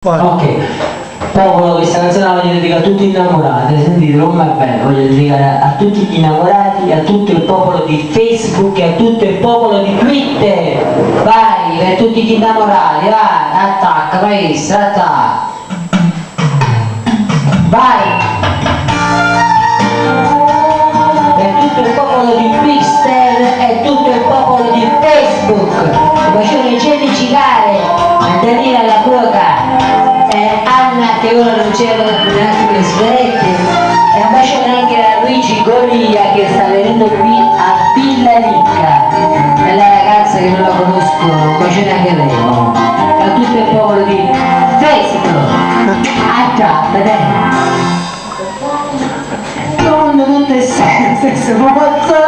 Ok, popolo, questa canzone la voglio dedicare a tutti gli innamorati, sentite com'è bello, voglio dedicare a tutti gli innamorati, a tutto il popolo di Facebook e a tutto il popolo di Twitter. Vai, per tutti gli innamorati, vai, attacca, maestro, attacca. Vai! Per tutto il popolo di Twitter e tutto il popolo di Facebook. Un bacione Jenny Cicare, Antonina la cuoca e Anna che ora non c'è neanche le sigarette e un bacione anche a Luigi Golia che sta venendo qui a Villa Ricca e la ragazza che non la conosco, un bacione anche a lei. E a tutto il popolo di Facebook. A dai. Quando tutte stesse forza,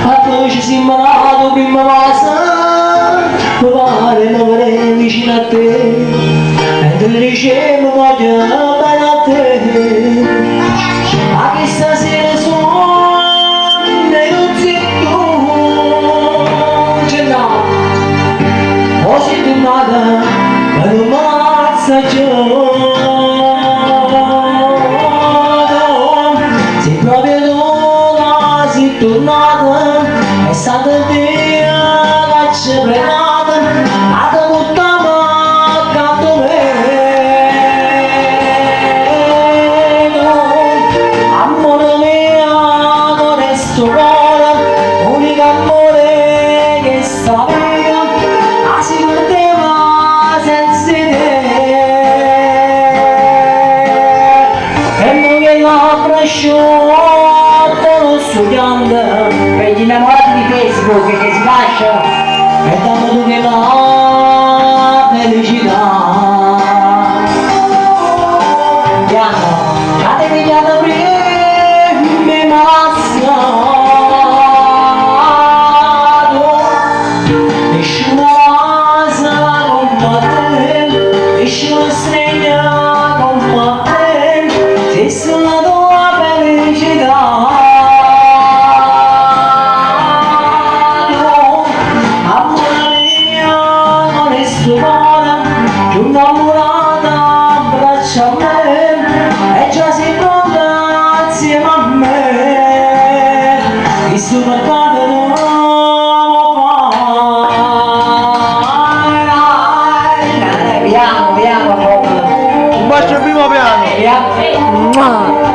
a poi ci siamo nato prima cosa, mi pare non vedere vicino a te, e ti dicevo voglio bene a te. Ma che stasera sono non sei tu, ce no, o sei tornata, ma non mazza Sei proprio tu che sei tornata, è stato Dio che ci ha pregato, a te buttare accanto a me. Amore mio, con questo cuore, unico amore che sapeva, ma si perdeva senza te. E mo che l'ho prosciutto non studiando, per gli innamorati di Facebook che si lasciano, e danno tu che la felicità. Piano, fate pigliato prima passato, nessuno passa come te, nessuno stregna come te, sei solo la tua felicità. Amore mio, con questo cuore, più innamorata abbraccia a me, e già sei pronta insieme a me. Il suo peccato non lo fa. Vediamo, vediamo popolo. Un bacio al primo piano. Vediamo.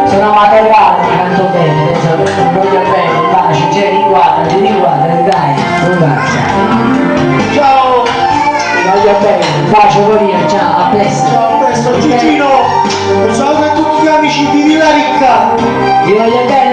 Sono amatoriale, canto bene, penso, voglio bene, un bacio, cioè rinquadrati, rinquadrati, dai, un bacio. Ciao. Ti voglio bene, un bacio Golia, ciao, a presto. Ciao, a presto Gigino. Un saluto a tutti gli amici di Villa Ricca. Ti voglio bene.